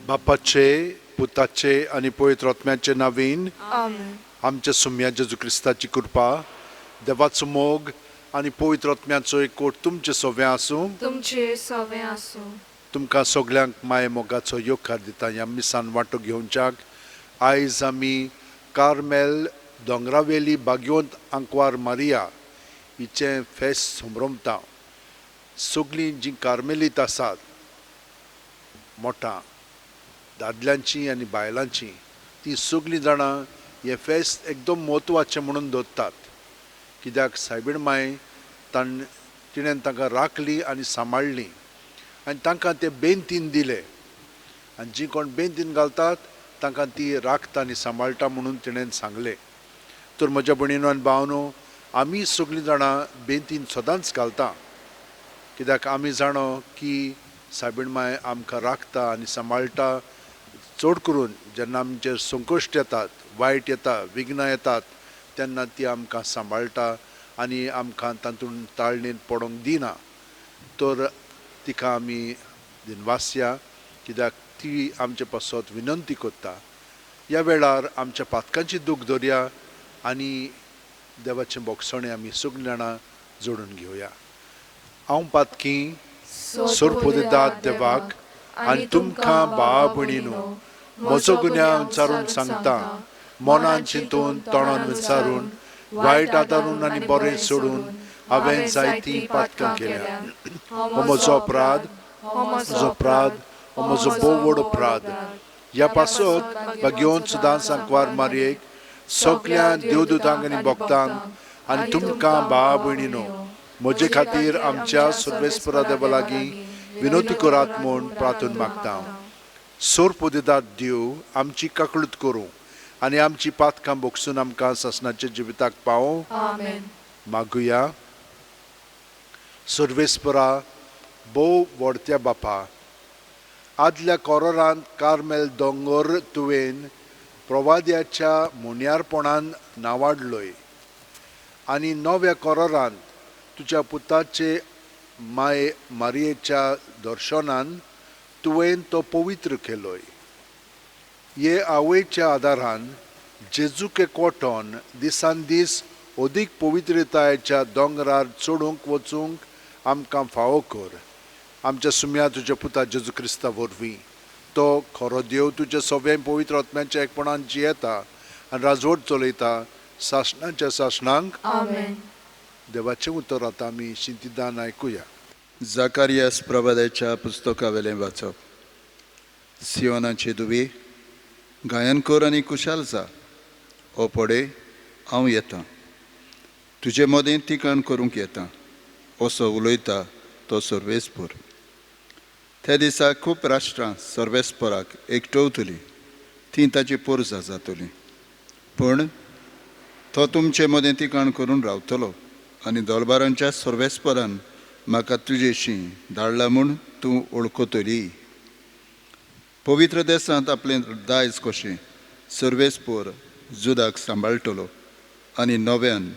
बापाचे, पुताचे आनी पवित्र आत्म्याचे नावीन. आमेन. आमच्या सुम्या जेजू क्रिस्ताची कृपा, देवाचो मोग आनी पवित्र आत्म्याचो एकवट तुमचे सव्या आसूं. तुमचे सवें आसूं. तुमकां सगल्यांक माये मोगाचो येवकार दिता ह्या मिसान वांटो घेवच्याक. आयज आमी कार्मेल दोंगरावेली भाग्यवंत आंकवार मारिया हिचें फेस्त संभ्रमता. सगलीं जीं कार्मेलीत आसात मोठां दादल्यांचीं आनी बायलांचीं, तीं सगलीं जाणां हें फेस्त एकदम म्हत्वाचें म्हणून दवरतात, कित्याक सायबीण माय तिणें तांकां राखली आनी सांबाळ्ळी आनी तांकां ते बेंतीन दिले आनी जीं कोण बेंतीन घालतात तांकां ती राखता आनी सांबाळटा म्हणून तिणें सांगलें. तर म्हज्या भयणीनो आनी भावनो, आमी सगलीं जाणां बेंतीन सदांच घालता, कित्याक आमी जाणो की सायबीण माय आमकां राखता आनी सांबाळटा. चड करून जेन्ना आमचेर संकश्ट येतात, वायट येता, विघ्नां येतात, तेन्ना ती आमकां सांबाळटा आनी आमकां तातूंत ताळणेंत पडोंक दिना. तर तिका आमी दिनवासया, कित्याक ती आमचे पासत विनंती करता. ह्या वेळार आमच्या पातकांची दूख दवरया आनी देवाचें बोगसणें आमी सगळीं जाणां जोडून घेवया. हांव पातकी सोरपुदेदाद देवाक आनी तुमकां भावा भयणीनो म्हजो गुन्यांव विचारून सांगता. मनान चिंतून, तोंडान विचारून, वायट आदारून आनी बरें सोडून हांवें जायतीं पातकां केल्या. हो म्हजो अपराध, हो म्हजो अपराध, हो म्हजो भोव व्हड अपराध. ह्या पासत भाग्योवन सदांच आंकवार मारयेक, सगल्या देवदूतांक आनी भक्तांक आनी तुमकां भावा भयणीनो म्हजे खातीर आमच्या सर्वेस्परा देवा लागीं विनवती करात म्हूण प्रार्थना मागता. सोरपोदेदाद देव आमची काकळूत करूं आनी आमची पातकां भोगसून आमकां सासणाच्या जिविताक पावों. आमेन. मागुया. सर्वेस्परा, भोव व्हडत्या बापा, आदल्या कोरोरांत कार्मेल दोंगर तुवें प्रवाद्याच्या मुन्यारपणान नावाडलोय आनी नव्या कोरोरांत तुज्या पुताचे माय मारयेच्या दर्शनान तुवें तो पवित्र केलोय. हे आवयच्या आदारान जेजूके कोटोन दिसान दीस अदीक पवित्रतायेच्या दोंगरार चडूंक वचूंक आमकां फावो कर. आमच्या सुम्या तुज्या पुता जेजू क्रिस्ता वरवीं. तो खरो देव, तुज्या सगळ्या पवित्र आत्म्याच्या एकपणान जियेता आनी राजवट चलयता सासणाच्या सासणांक. आमेन. देवाचें उतर आतां आमी शिंतिदान आयकुया. जाकारियास प्रवादाच्या पुस्तकावेलें वाचप. सियोनाचे दुवी, गायन कर आनी खुशाल जा. हो पळय, हांव येतां, तुजे मदें तिकाण करूंक येता, असो उलयता तो सर्वेस्पर. त्या दिसा खूब राष्ट्रां सर्वेस्पराक एकटवतलीं, तीं ताची पोरसां जातलीं. पूण तो तुमचे मदें तिकाण करून रावतलो आनी दलबारांच्या सर्वेस्परान म्हाका तुजेशी धाडला म्हूण तूं वळखतली. पवित्र देसांत आपलें दायज कशें सर्वेस्पर जुदाक सांबाळटलो आनी नव्यान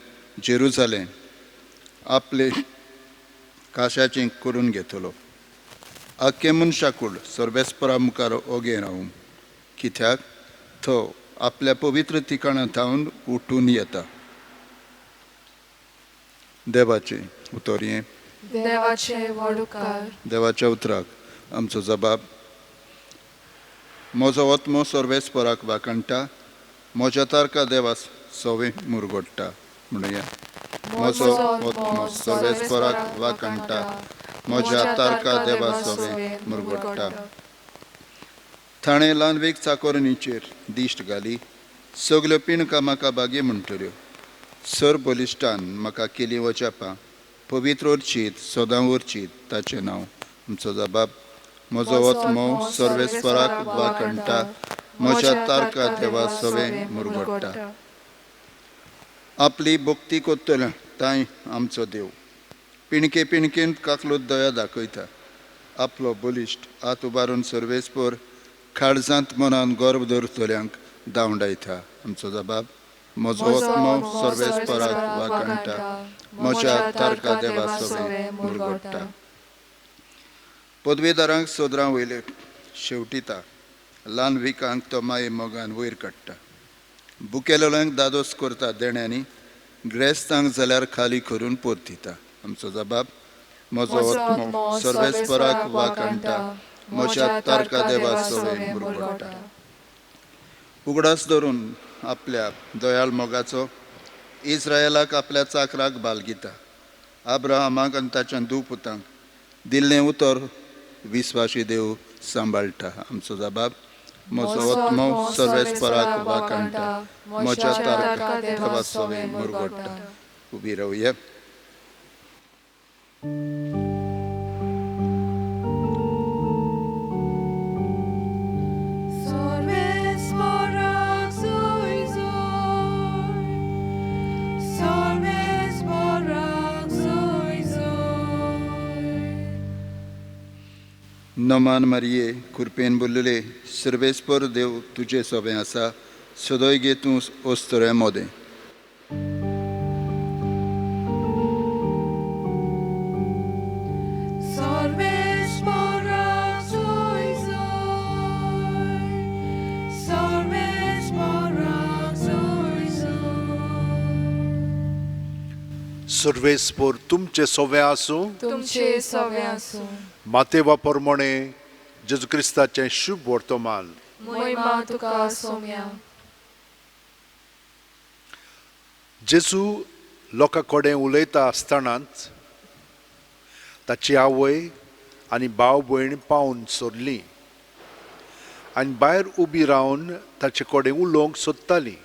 जेरुजालें आपले काशाचें करून घेतलो. आख्खें मनशाकूळ सर्वेस्परा मुखार ओगें रावूं, कित्याक तो आपल्या पवित्र ठिकाणा थावन उठून येता. देवाचें उतर हें. देवाचे व्हड उपकार. देवाच्या उतराक आमचो जबाब. म्हजो आत्मो सर्वेस्पराक वाखाणटा, म्हज्या तारका देवा सवें मुरगोडटा. म्हणुया, म्हजो आत्मो सर्वेस्पराक वाखाणटा, म्हज्या तारका देवा सवें मुरगोडटा. थाणें ल्हानवीक चाकोरणीचेर दिश्ट घाली, सगल्यो पिणकां म्हाका भागी म्हणटल्यो. सर बलिश्टान म्हाका केली वजापां, पवित्र उरचीत सदां उरचीत ताचें नांव. आमचो जबाब. म्हजो आत्मो सर्वेस्पराक वाखाणटा, म्हज्या तारका देवा सवें मुरगोडटा. आपली भक्ती करतल्या तांय आमचो देव पिणके पिणकेन काकलूत दया दाखयता. आपलो बलिश्ट हात उबारून सर्वेस्पर काळजांत मनान गर्व दवरतल्यांक धांवडायता. आमचो जबाब. म्हजो आत्मो सर्वेस्पराक वाखाणटा, म्हज्या तारका देवा सवें मुरगोडटा. पदवेदारांक सोदरां वयले शेवटिता. ल्हान विकांक तो माये मोगान वयर काडटा. भुकेलेल्यांक धादोस करता देण्यांनी, ग्रेस्तांक जाल्यार खाली करून परतिता. आमचो जबाब. म्हजो आत्मो सर्वेस्पराक वाखाणटा, म्हज्या तारका देवा सवे मुरगोटा. उगडास धरून आपल्या दयाळ मोगाचो इस्रायलाक आपल्या चाकराक बालगिता. अब्राहमाक आनी ताच्या दुपुतांक दिल्लें उतर विस्वाशी देव सांबाळटा. आमचो जबाब. म्हजो आत्मो सर्वेस्पराक वाखाणटा, म्हज्या तारका देवा सवे मुरगोटा. उबी रावया. नमान मारिये, कृपेन बोल्लले, सर्वेस्पर देव तुजे सोबें आसा. सदय गे तूं ओस्तरे मोदें. सर्वेस्पर तुमचे सोवे आसूं. तुमचे सवे आसूं. मातेवा प्रमाणे जेजू क्रिस्ताचें शुभ वर्तमान. मोहिमा तुका सोम्या. जेजू लोकां कडेन उलयता आसतनाच ताची आवय आनी भाव भयण पावून सोडली आनी भायर उबी रावन ताचे कडेन उलोवंक सोदताली.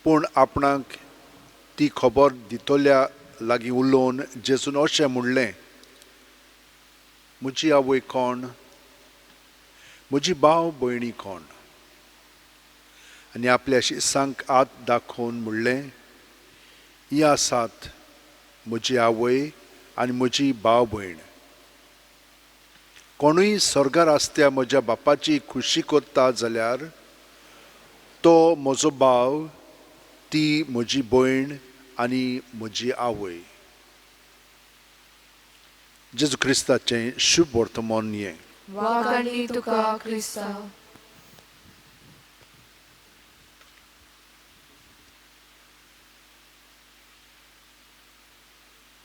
पूण आपणाक ती खबर दितल्या लागीं उलोवन जेजून अशें म्हणलें, म्हजी आवय कोण, म्हजी भाव भयणी कोण? आनी आपल्या शिसांक हात दाखोवन म्हणलें, ही आसात म्हजी आवय आनी म्हजी भाव भयण. कोणूय स्वर्गार आसत्या म्हज्या बापाची खुशी करता जाल्यार तो म्हजो भाव, ती म्हजी भयण आनी म्हजी आवय. जेजू क्रिस्ताचें शुभ वर्तमान हें. वाखाणली तुका क्रिस्ता.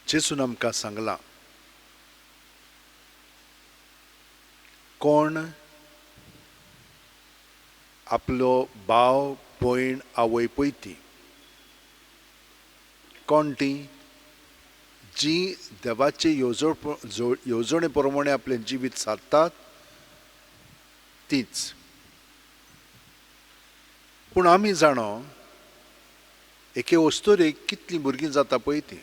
जेजून आमकां सांगलां, कोण आपलो भाव भयण आवय पयती, कोण ती जी देवाचे येवजणे प्रमाणे आपलें जिवीत सादतात तीच. पूण आमी जाणो एके वस्तुरेक कितलीं भुरगीं जाता पळय ती.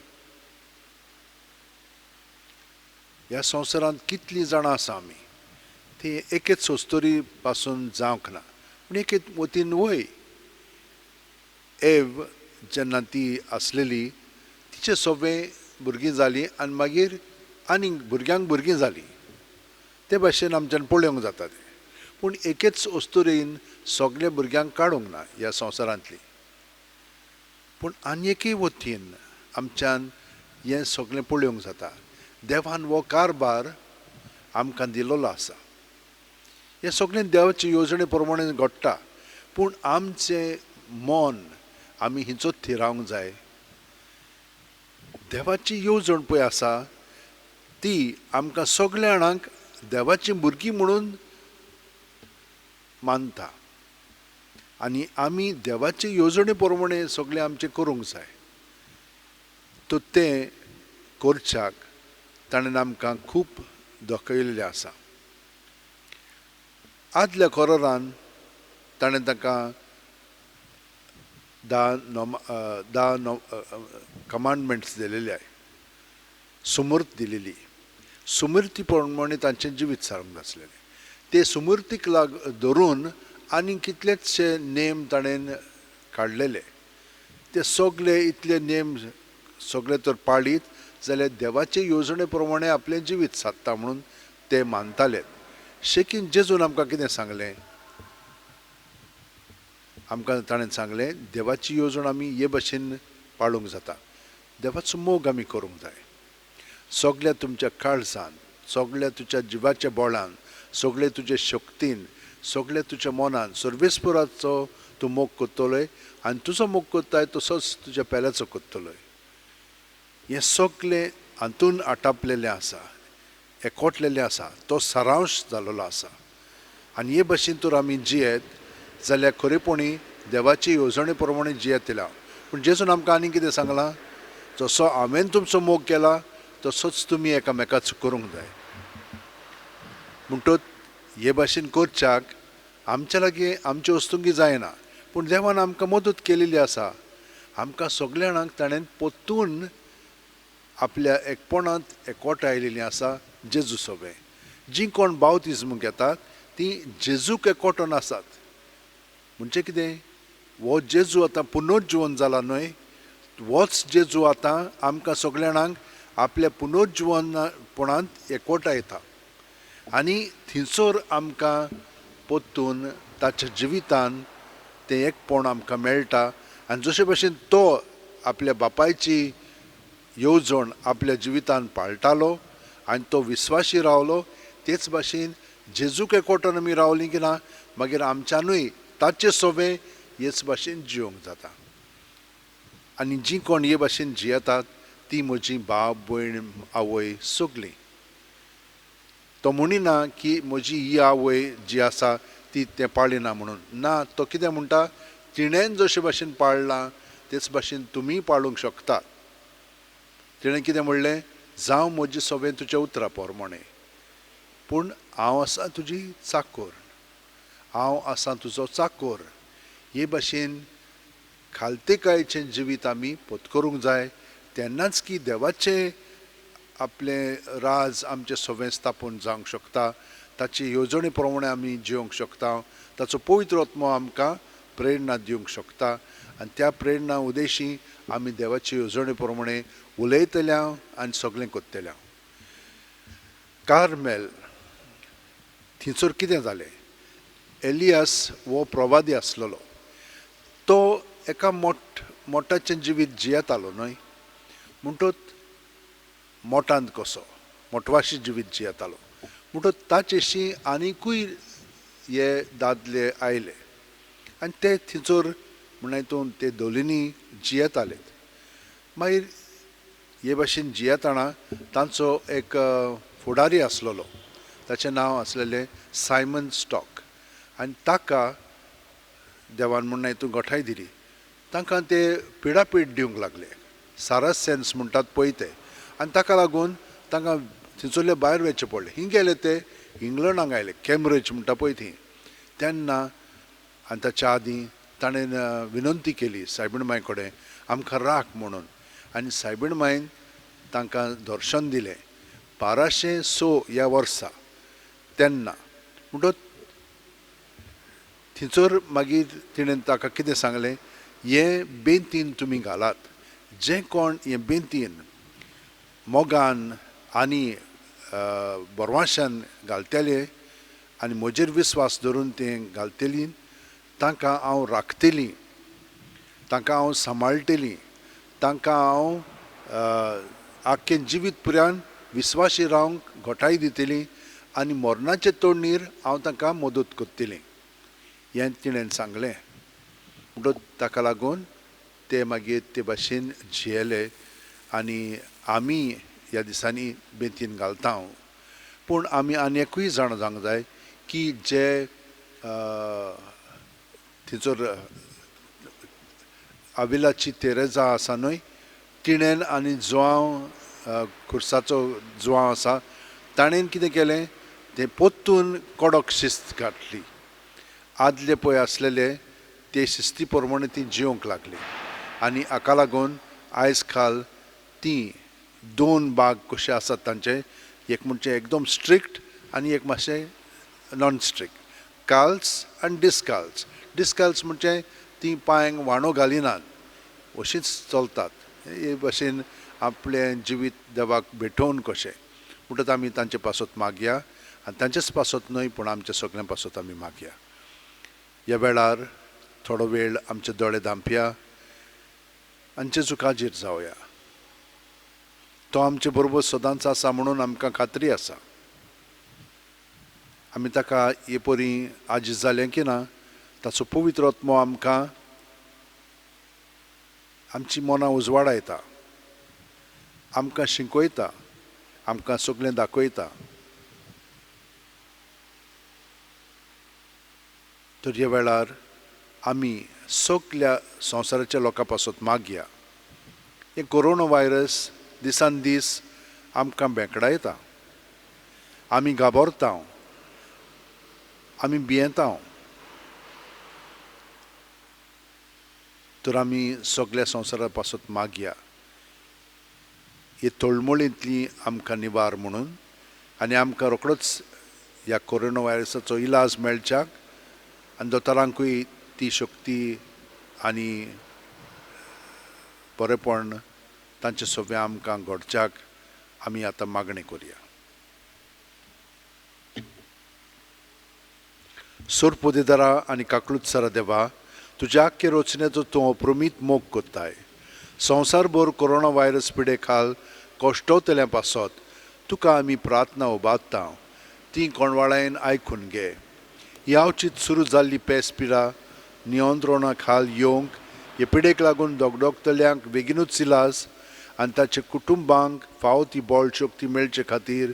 ह्या संवसारांत कितलीं जाणां आसा आमी, ती एकेच वस्तुरी पासून जावंक ना, पूण एके वतीन वय. एव जेन्ना ती आसलेली तिचे सोबे भुरगीं जालीं आनी मागीर आनीक भुरग्यांक भुरगीं जालीं. ते भाशेन आमच्यान पळोवंक जाता तें. पूण एकेच वस्तुरेन सगल्या भुरग्यांक काडूंक ना ह्या संवसारांतली. पूण आनी एके वतीन आमच्यान हें सगळें पळोवंक जाता. देवान हो कारभार आमकां दिलोलो आसा. हें सगळें देवाचे येवजणे प्रमाणे घडटा. पूण आमचें मन आमी हिचो थिरावंक जाय. देवाची येवजण पळय आसा ती आमकां सगल्या जाणांक देवाची भुरगीं म्हणून मानता आनी आमी देवाचे येवजणे प्रमाणे सगळें आमचें करूंक जाय. तर तें करच्याक ताणें आमकां खूब दाखयल्लें आसा. आदल्या कोरारान ताणें तांकां 10 कमांडमेंट्स दिलेले आहे, सुमूर्त दिलेली. सुमूर्ती प्रमाणे तांचें जिवीत सारूंक नासलेलें. ते सुमूर्तीक लाग धरून आनी कितलेचशे नेम ताणें काडलेले. ते सगळे इतले नेम सगळे तर पाळीत जाल्यार देवाचे येवजणे प्रमाणे आपलें जिवीत सादता म्हणून ते मानताले. शेकीन जेजून आमकां कितें सांगलें? आमकां ताणें सांगलें देवाची येवजण आमी हे भाशेन पाळूंक जाता. देवाचो मोग आमी करूंक जाय. सगल्या तुमच्या काळजान, सगल्या तुज्या जिवाच्या बोळान, सगळे तुजे शक्तीन, सगळे तुज्या मनान सर्वेस्पराचो तूं मोग करतलोय आनी तुजो मोग करताय तसोच तुज्या पेल्याचो करतलोय. हें सगळें हातून आटापलेलें आसा, एकवटलेलें आसा, तो सारांश जाल्लो आसा. आनी हे भशेन तर आमी जियेत जाल्यार खरेपणी देवाची येवजणे प्रमाणे जियेतले. पूण जेजून आमकां आनी कितें सांगलां, जसो हांवें तुमचो मोग केला तसोच तुमी एकामेकाचो करूंक जाय. म्हणटच हे भाशेन करच्याक आमच्या लागीं आमचे वस्तुंकी जायना, पूण देवान आमकां मदत केलेली आसा. आमकां सगल्या जाणांक ताणें परतून आपल्या एकपणांत एकवटायलेली आसा जेजू सोबें. जीं कोण बावतिज्म घेतात तीं जेजूक एकवटून आसात. म्हणजे कितें, हो जेजू आतां पुनर्जिवन जाला न्हय, होच जेजू आतां आमकां सगल्या जाणांक आपल्या पुनर्जिवनपणांत एकवटायता आनी थंयसर आमकां परतून ताच्या जिवितान तें एकपण आमकां मेळटा. आनी जशे भशेन तो आपल्या बापायची येवजण आपल्या जिवितान पाळटालो आनी तो विस्वाशी रावलो, तेच भाशेन जेजूक एकवटान आमी रावलीं की ना मागीर आमच्यानूय ताचे सोबें हेच भाशेन जियोंक जाता. आनी जीं कोण हे भाशेन जियेतात ती म्हजी भाव भयण आवय सगलीं. तो म्हणिना की म्हजी ही आवय जी आसा ती तें पाळिना म्हणून, ना, तो कितें म्हणटा, तिणेन जशे भाशेन पाळ्ळां तेच भाशेन तुमीय पाळूंक शकतात. तिणें कितें म्हणलें, जावं म्हजी सोबें तुज्या उतरा प्रमाणें, पूण हांव आसा तुजी चाकोर, हांव आसा तुजो चाकोर. हे भाशेन खालतेकायेचें जिवीत आमी पत्करूंक जाय, तेन्नाच की देवाचें आपलें राज आमचें सोबें स्थापन जावंक शकता, ताची येवजणे प्रमाणे आमी जिवंक शकता, ताचो पवित्र आत्मो आमकां प्रेरणा दिवंक शकता आनी त्या प्रेरणा उदेशी आमी देवाचे येवजणे प्रमाणे उलयतल्या आनी सगळें करतल्या. कार्मेल थंयसर कितें जालें, एलियास हो प्रवादी आसलेलो, तो एका मोठाचें जिवीत जियेतालो न्हय, म्हणटच मोठांत कसो मोटवाशी जिवीत जियेतालो. म्हणटच ताचेशी आनिकूय हे दादले आयले आनी ते थंयसर म्हणल्यार हितून ते धोलिंनी जियेताले. मागीर हे भाशेन जियेतना तांचो एक फुडारी आसलेलो, ताचें नांव आसलेलें सायमन स्टॉक, आनी ताका देवान म्हणून हितून गोठाय दिली. तांकां ते पिडापीड दिवंक लागले, सारासेन्स म्हणटात पळय ते, आनी ताका लागून तांकां थंयसरले भायर वचचें पडलें. हिंग गेले ते इंग्लंडाक आयले, कॅम्ब्रिज म्हणटा पळय थंय. तेन्ना आनी ताच्या आदीं ताणें विनंती केली सायबीण माय कडेन, आमकां राख म्हणून, आनी सायबीण मायन तांकां दर्शन दिलें 1206 ह्या वर्सा. तेन्ना म्हणटच थंयसर मागीर तिणें ताका कितें सांगलें, हें बेंतीन तुमी घालात, जें कोण हें बेंतीन मोगान आनी बरवाशान घालतले आनी म्हजेर विस्वास धरून तें घालतली, तांकां हांव राखतली, तांकां हांव सांबाळटली, तांकां हांव आख्खें जिवीत पुरान विस्वाशी रावंक घोटाय दितली आनी मरणाचे तोडणीर हांव तांकां मदत करतली, हें तिणें सांगलें. म्हणटच ताका लागून ते मागीर ते भाशेन जियेले आनी आमी ह्या दिसांनी बेंतीन घालता. पूण आमी आनी एकूय जाणा जावंक जाय की जे थंयसर आविलाची तेरेजा आसा न्हय, तिणेन आनी जुआंव खुर्साचो जुआंव आसा ताणेन कितें केलें, तें परतून कडक शिस्त घातली. आदले पळय आसलेले ते शिस्ती प्रमाणे ती जिवंक लागली आनी हाका लागून आयज काल ती दोन भाग कशे आसात तांचे, एक म्हणजे एकदम स्ट्रिक्ट आनी एक मातशें नॉन स्ट्रिक्ट, काल्स आनी डिस्काल्स. डिस्काल्स म्हणजे ती पांयांक वाणो घालिनात, अशींच चलतात, हे भाशेन आपलें जिवीत देवाक भेटोवन कशें. म्हणटच आमी तांचे पासत मागया आनी तांचेच पासत न्हय पूण आमच्या सगळ्यां पासत आमी मागया. ह्या वेळार थोडो वेळ आमचे दोळे धांपया आनी जेजू काजीर जावया. तो आमचे बरोबर सदांच आसा म्हणून आमकां खात्री आसा. आमी ताका हे परी आजी जालें की ना ताचो पवित्र आत्मो आमकां आमची मनां उजवाडायता, आमकां शिकयता, आमकां सगळें दाखयता. तर ह्या वेळार आमी सगल्या संवसाराच्या लोकां पासत मागया. हे कोरोना व्हायरस दिसान दीस आमकां बेंकडायता, आमी घाबरता, आमी भियेता. तर आमी सगल्या संवसारा पासत मागया हे तळमळींतली आमकां निवार म्हणून आनी आमकां रोखडोच ह्या कोरोना व्हायरसाचो इलाज मेळच्याक आनी दोतोरांकूय ती शक्ती आनी बरेपण तांचे सगळें आमकां घडच्याक आमी आतां मागणी करुया. सोरपोदेदारा आनी काकलुत्सरा देवा, तुज्या आख्खे रचनेचो तूं अप्रमीत मोग कोत्ताय. संवसारभर कोरोना व्हायरस पिडे खाल कश्टवतल्या पासत तुका आमी प्रार्थना उबारता, ती कोणवाळायन आयकून घे. ही अवचीत सुरू जाल्ली पेस पिडा नियंत्रणा खाल येवंक हे पिडेक लागून दगदगतल्यांक बेगीनूच इलाज आनी ताच्या कुटुंबांक फावो ती बळ शक्ती मेळचे खातीर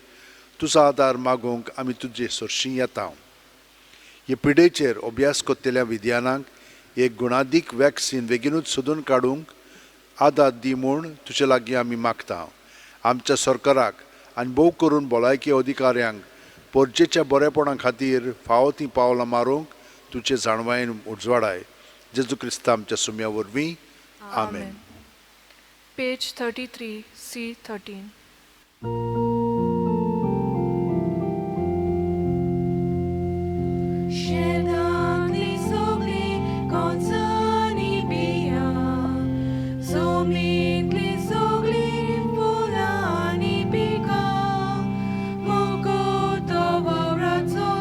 तुजो आदार मागूंक आमी तुजे सरशीं येता. हे पिडेचेर अभ्यास करतल्या विद्यानांक एक गुणादीक वॅक्सीन बेगीनूच सोदून काडूंक आदार दी म्हूण तुजे लागीं आमी मागता. आमच्या सरकाराक आनी भोव करून भलायकी अधिकाऱ्यांक परजेच्या बरेपणा खातीर फावो तीं पावलां मारूंक तुजे जाणवायेन उजवाडाय. जेजू क्रिस्ता आमच्या सुम्या वरवीं, आमेन. Page 33, C13. शेतांतली सगळी कोंचानी बियां, जमनींतली सगळी फुलां आनी पिकां, मुकुट वावराचो,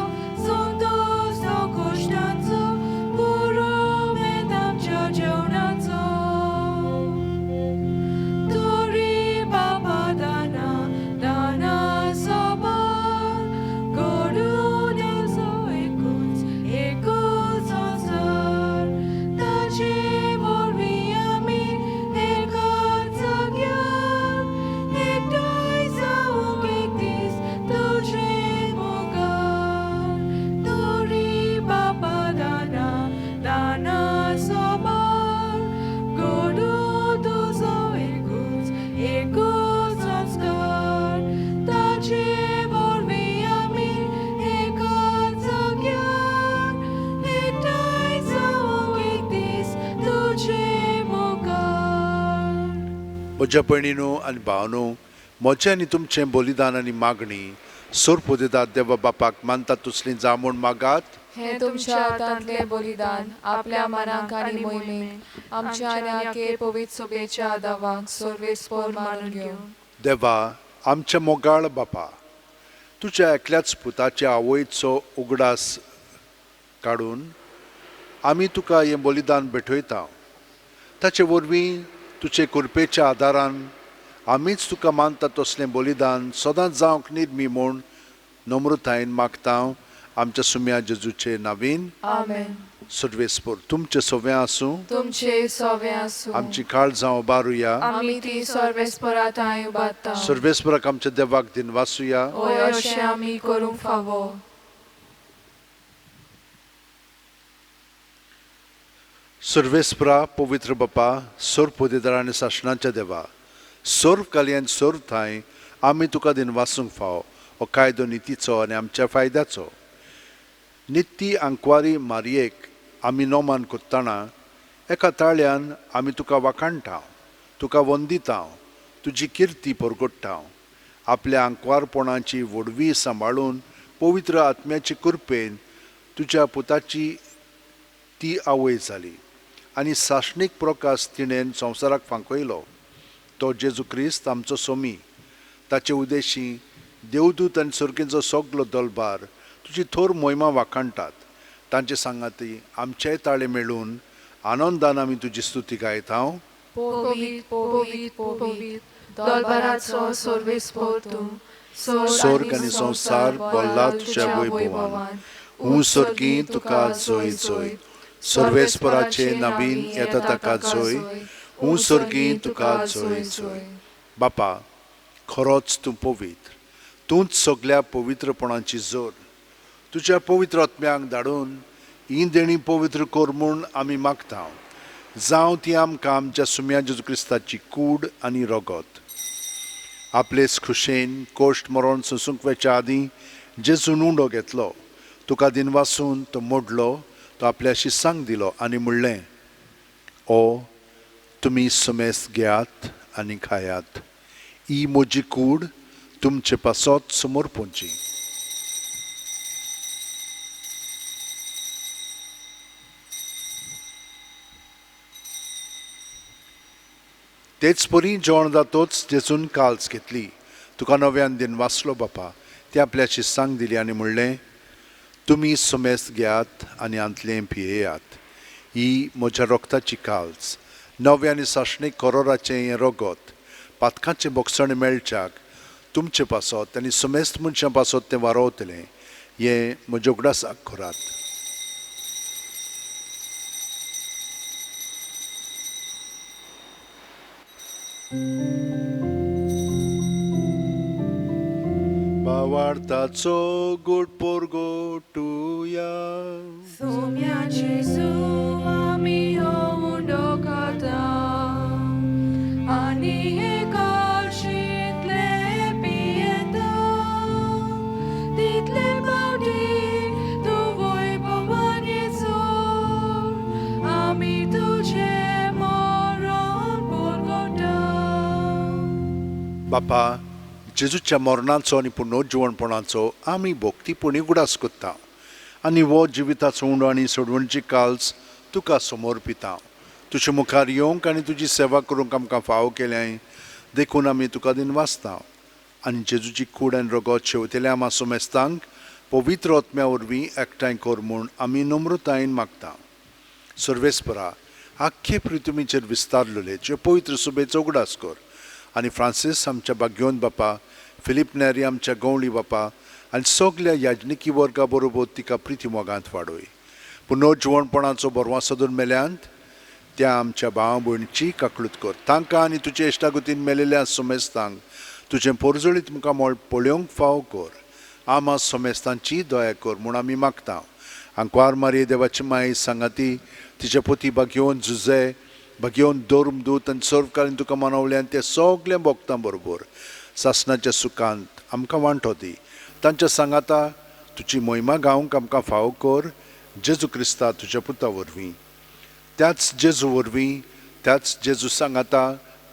संतोश तो कश्टांचो, पुरुमेंत आमच्या जेवणाचो. तोरी बाबा दाना दाना सोबार, घडून येवचो एकूच एकूच संवसार, ताचे वरवीं आमी एकाच जाग्यार एकठांय जावंक एक दीस तुजे मुखार. तोरी बाबा दाना दाना सोबार, घडून तुजो एकूच एकूच संस्कार, ताचे वरवीं आमी एकाच जाग्यार एकठांय जावंक एक दीस तुजे मुखार. म्हज्या भयणीनो आनी भावनो, म्हजें आनी तुमचें बलिदान आनी मागणी सोरपोदेदार देवा बापाक मानता तसली जा म्हूण मागात. हें तुमच्या हातांतलें बलिदान आपल्या मनाक आनी मोहिमेक आमच्या आनी आखे पवित्र सभेच्या दावांक सर्वेस्पोर मानून घेवं. देवा आमच्या मोगाळ बापा, तुज्या एकल्याच पुताच्या आवयचो उगडास काडून आमी तुका हें बलिदान भेटयता. ताचे वरवीं तुजे कृपेच्या आदारान आमीच तुका मानता तसलें बलिदान सदांच जावंक निर्मी म्हूण नम्रतायेन मागता आमच्या सुम्या जेजूचे नावीन, आमेन. सर्वेस्पोर तुमचें सगळें आसूं, तुमचे सवे आसूं. आमची काळजां उबारुया, आमी ती सर्वेस्परा थंय उबारता. सर्वेस्पराक आमच्या देवाक दिनवासुया. होय, अशें आमी करूंक फावो. सर्वेस्परा पवित्र बापा, सर्व आनी सासणाच्या देवा, सर्व कालयन सर्व थांय आमी तुका दिनवासूंक फावो हो कायदो नितीचो आनी आमच्या फायद्याचो. नित्ती आंकवारी मारयेक आमी नोमान कोत्ताना एका ताळ्यान आमी तुका वाखाणटा, तुका वंदिता, तुजी किर्ती परगट्टा. आपल्या आंकवारपणाची व्हडवी सांबाळून पवित्र आत्म्याचे कृपेन तुज्या पुताची ती आवय जाली आनी सासणीक प्रकाश तिणेन संवसाराक फांकयलो. तो जेजू क्रिस्त आमचो सोमी. ताचे उदेशी देवदूत आनी सर्गींचो सगलो दलबार तुजी थोर मोहिमा वाखाणटात. तांचे सांगाती आमचेय ताळे मेळून आनंदान आमी तुजी स्तुती गायता. पवित्र पवित्र पवित्र दलबाराचो सर्वेस्पोर तूं, स्वर्ग आनी संवसार भरला तुज्या वैभवान. हूं स्वर्गी तुका जय जय. सर्वेस्पराचे नवीन येता ताका जय. हूं स्वर्गी तुका जय जय. बापा, खरोच तूं पवित्र, तूंच सगल्या पवित्रपणाची जोर. तुज्या पवित्र आत्म्यांक धाडून ही देणी पवित्र कर म्हूण आमी मागता. जावं ती आमकां आमच्या सुम्या जेजू क्रिस्ताची कूड आनी रगत. आपलेच खुशेन कोश्ट मरण सोंसूंक वेच्या आदीं जेजून उंडो घेतलो, तुका दिनवासून तो मोडलो, तो आपल्या शिसांक दिलो आनी म्हणलें, ओ तुमी समेस्त घेयात आनी खायात, ही म्हजी कूड तुमचे पासत समर्पणची. तेच परी जेवण जातोच जेजून काल्स घेतली, तुका नव्यान दिन वाचलो बापा, ती आपल्या शिसांक दिली आनी म्हणलें, तुमी समेस्त घेयात आनी आंतलें पियेयात, ही म्हज्या रोगताची काल्स, नव्या आनी सासणीक करोराचें हें रगत, पातकाचें बोगसण मेळच्याक तुमचे पासत आनी समेस्त मनशां पासत तें वारोवतलें, हें म्हज्या उगडासाक करात. भावार्थाचो गोड पोरगोटुया. सोम्या जेजू आमी हो उंडो खाता आनी हे काळशींतले पियेता, तितले पावटी तूं वैभवान येचो, आमी तुजें मरण पोरगोटा. बापा, जेजूच्या मरणाचो आनी पुनर्जिवणपणाचो आमी भक्तीपणी उगडास करता आनी हो जिविताचो उंडो आनी सोडवणची काल्स तुका समर्पिता. तुजे मुखार येवंक आनी तुजी सेवा करूंक आमकां फावो केल्याय देखून आमी तुका दिनवासता आनी जेजूची कूड आनी रगत शेवतेल्या आमा सोमेस्तांक पवित्र आत्म्या वरवीं एकठांय कर म्हूण आमी नम्रतायेन मागता. सर्वेस्परा, आख्खे पृथ्वीचेर विस्तारलेले जे पवित्र सुबेचो उगडास कर आनी फ्रांसीस आमच्या बाग्योन बापा, फिलीप नेरी आमच्या गवळी बापा आनी सगल्या याजनिकी वर्गा बरोबर तिका प्रिती मोगांत वाडय. पुनर्जिवणपणाचो बरवासो धरून मेल्यांत त्या आमच्या भाव भयणीची काकळूत कर. तांकां आनी तुजे इश्टागतीन मेलेल्या सोमेस्तांक तुजें पोरजळीत मुखामळ पळोवंक फावो कर. आमा सोमेस्तांची दया कर म्हूण आमी मागता. आंकवार मारये देवाची माई सांगाती तिचे पोती बागयोवन जुजे बागयोवन धर्मदूत आनी सर्वकालीन तुका मनवल्यान ते सगळें भोगतां बरोबर सासणाच्या सुखांत आमकां वांटो दी. तांच्या सांगाता तुजी मोहिमा गावंक आमकां फावो कर. जेजू क्रिस्ता तुज्या पुता वरवीं, त्याच जेजू वरवीं, त्याच जेजू सांगाता,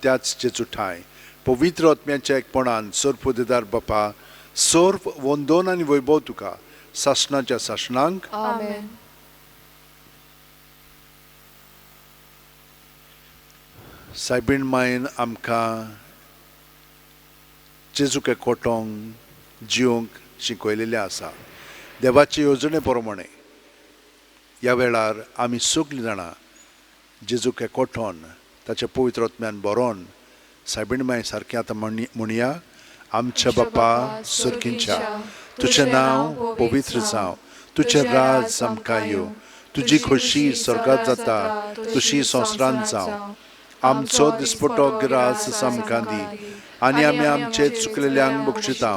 त्याच जेजू ठांय पवित्र आत्म्याच्या एकपणान सर्वपुदेदार बापा, सर्व वंदन आनी वैभव तुका सासणाच्या सासणांक. आमेन. सायबीण मायन आमकां जेजूक एकवटोंक जिवंक शिकयलेलें आसा. देवाचे येवजणे प्रमाणे ह्या वेळार आमी सगलीं जाणां जेजूक एकवटोन ताच्या पवित्र आत्म्यान बरोवन सायबीण माय सारकें आतां म्हणया. आमच्या बापा सर्गींच्या, तुजें नांव पवित्र जावं, तुजें राज आमकां येवं, तुजी खोशी स्वर्गांत जाता तशी संवसारांत जावं. आमचो दिसपटो ग्रास आमकां दी आनी आमी आमचे चुकलेल्यांक बक्षिता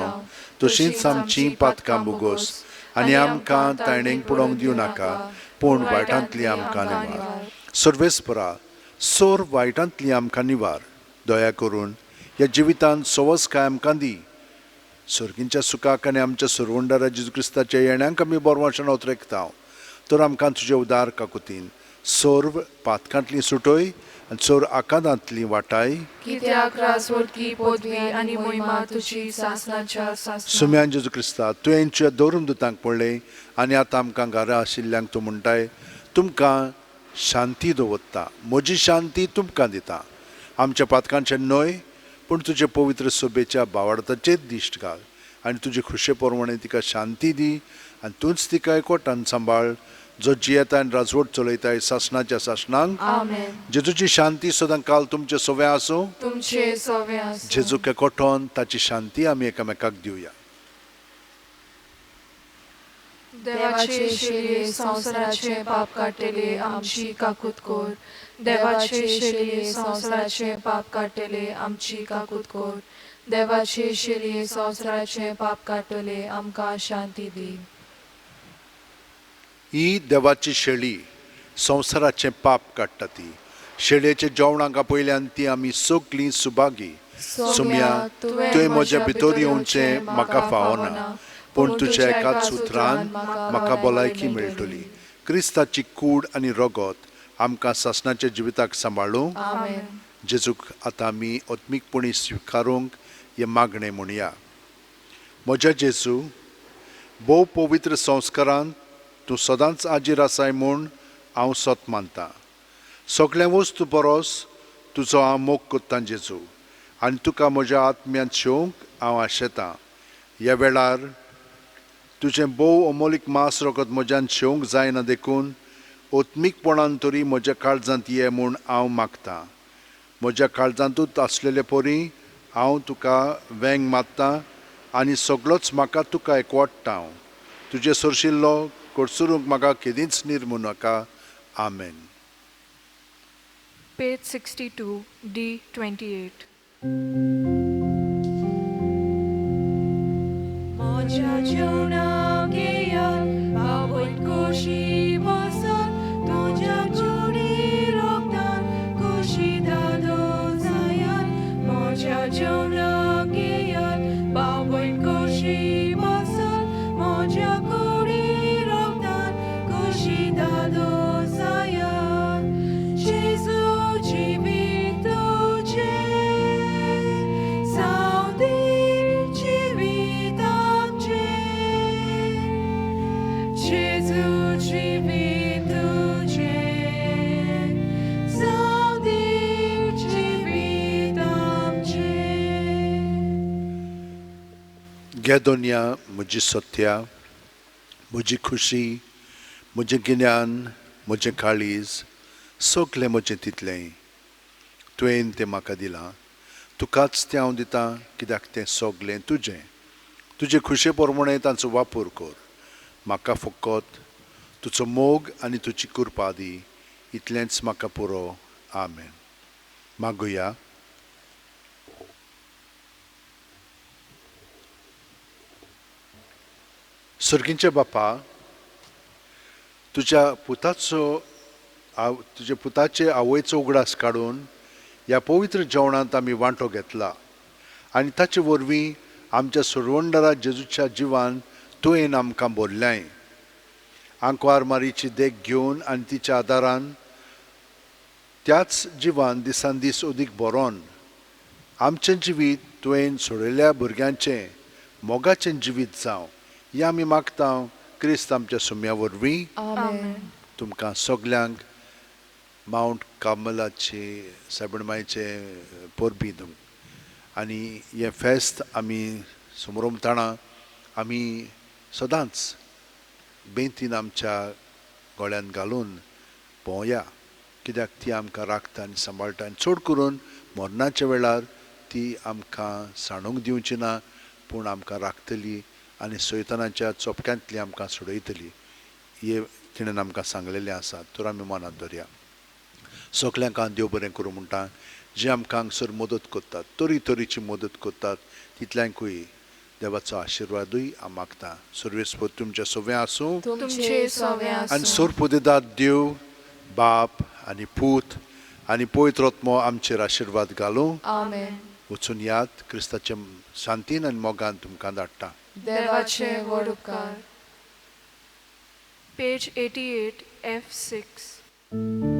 तशींच आमचीं पातकां बोगोस आनी आमकां ताणेंक पडोवंक दिवं नाका, पूण वायटांतली आमकां निवार. सर्वेस्परा, सोर वायटांतली आमकां निवार. दया करून ह्या जिवितांत सवसकाय आमकां दी. सर्गींच्या सुखाक आनी आमच्या सरवंडारा जेजू क्रिस्ताच्या येण्यांक आमी बरवाशन ओतरेकता. तर आमकां तुजे उदार काकुतीन सर्व पातकांतली सुटय आनी सर्व आकांतांतली वाटाय. कित्याक राजवटकी पदवी आनी मोहिमा तुजी सासणाच्या सासणाक. सुम्यान जेजू क्रिस्ता, तुवें तुज्या धर्मदुतांक पळय आनी आतां आमकां घरा आशिल्ल्यांक तूं म्हणटाय, तुमकां शांती दवरता, म्हजी शांती तुमकां दिता. आमच्या पातकांचें न्हय पूण तुजे पवित्र सभेच्या भावार्थाचेर दिश्ट घाल आनी तुजे खुशे प्रमाणे तिका शांती दी आनी तूंच तिका एकवटान सांबाळ. जो जियेता आनी राजवट चलयताय सासणाच्या सासणांक. आमेन. जेजूची शांती सदां काल तुमचे सोवे आसूं. तुमचे सोवे आसूं. जेजूक एकवटोन ताची शांती आमी एकामेकाक दिवया. देवाचे शेलये संवसाराचे पाप काडटले आमची काकूत कोर. देवाचे शेलये संवसाराचे पाप काडटले आमची काकूत कोर. देवाचे शेलये संवसाराचे पाप काडटले आमकां शांती दी. ही देवाची शेळी संवसाराचें पाप काडटा. ती शेळयेच्या जेवणाक आपयल्यान ती आमी सगलीं सुभागी. सुम्या, तुवें म्हज्या भितर येवचें म्हाका फावना, पूण तुज्या एकाच उतरान म्हाका भलायकी मेळटली. क्रिस्ताची कूड आनी रगत आमकां सासणाच्या जिविताक सांबाळूं. आमेन. जेजूक आतां आमी आत्मीकपणी स्विकारूंक हें मागणें म्हणया. म्हज्या जेजू, भोव पवित्र संस्कारांत तूं सदांच आजीर आसाय म्हूण हांव सत मानतां. सगळ्या वस्तू परस तुजो हांव मोग कोत्तां जेजू, आनी तुका म्हज्या आत्म्यांत शेवंक हांव आशेतां. ह्या वेळार तुजें भोव अमोलीक मांस रगत म्हज्यान शेवंक जायना, देखून आत्मीकपणान तरी म्हज्या काळजांत ये म्हूण हांव मागतां. म्हज्या काळजांतूच आसलेले परी हांव तुका वेंग मारतां आनी सगळोच म्हाका तुका एकवटता. हांव तुजे सरशिल्लो कडसरूंक म्हाका केदींच निर्मू नाका. आमेन. Page 62, D 28. म्हज्या जेवणाक येयात, बावयन खोशी बसात, तुज्या कुडी रोगतान खोशी दादो जायात. म्हज्या जेवणाक येयात, बावयन खोशी बसात, म्हज्या कुडी रोगतान खोशी दादो जायात. जेजू जिवीत तुजें, जावं दी जिवीत आमचें. जेजू जिवीत तुजें, जावं दी जिवीत आमचें. घे दोनया म्हजी सत्या, म्हजी खुशी, म्हजें गिन्यान, म्हजें काळीज, सगलें म्हजें तितलें तुवें तें म्हाका दिलां. तुकाच तें हांव दितां, कित्याक तें सगलें तुजें. तुजे खुशे प्रमाणें तांचो वापर कर. म्हाका फकत तुजो मोग आनी तुजी कृपा दी, इतलेंच म्हाका पुरो. आमेन. मागुया. सर्गींच्या बापा, तुज्या पुताचो तुज्या पुताचे आवयचो उगडास काडून ह्या पवित्र जेवणांत आमी वांटो घेतला आनी ताचे वरवीं आमच्या सुरवंडरा जेजूच्या जिवान तुवें आमकां भरल्याय. आंकवार मारीची देख घेवन आनी तिच्या आदारान त्याच जिवान दिसान दीस अदीक बरोवन आमचें जिवीत तुवें सोडयल्ल्या भुरग्यांचें मोगाचें जिवीत जावं, हें आमी मागता क्रिस्त आमच्या सुम्या वरवीं. आमेन. तुमकां सगल्यांक मावंट कार्मलाची सायबणमायचे परबीं तुम आनी हें फेस्त आमी समरमताणा आमी सदांच बेंतीन आमच्या गळ्यांत घालून भोंवया, कित्याक ती आमकां राखता आनी सांबाळटा आनी चड करून मरणाच्या वेळार ती आमकां सांडूंक दिवची ना, पूण आमकां राखतली आनी सैतानाच्या चोपक्यांतली आमकां सोडयतली. हे तिणें आमकां सांगलेलें आसा, तर आमी मनांत धरया. सगल्यांक हांव देव बरें करूं म्हणटा. जे आमकां हांगसर मदत करतात, तरी तरेची मदत करतात, तितल्यांकूय देवाचो आशिर्वादूय हांव मागता. सर्वेस्पर तुमच्या सगळें आसूं. तुमचे सवे आनी आसूं. सोरपुदेदाद देव बाप आनी पूत आनी पवित्र आत्मो आमचेर आशिर्वाद घालूं. आमेन. वचून याद क्रिस्ताचे शांतीन आनी मोगान तुमकां धाडटा. देवाचे व्हड उपकार. Page 88, F 6.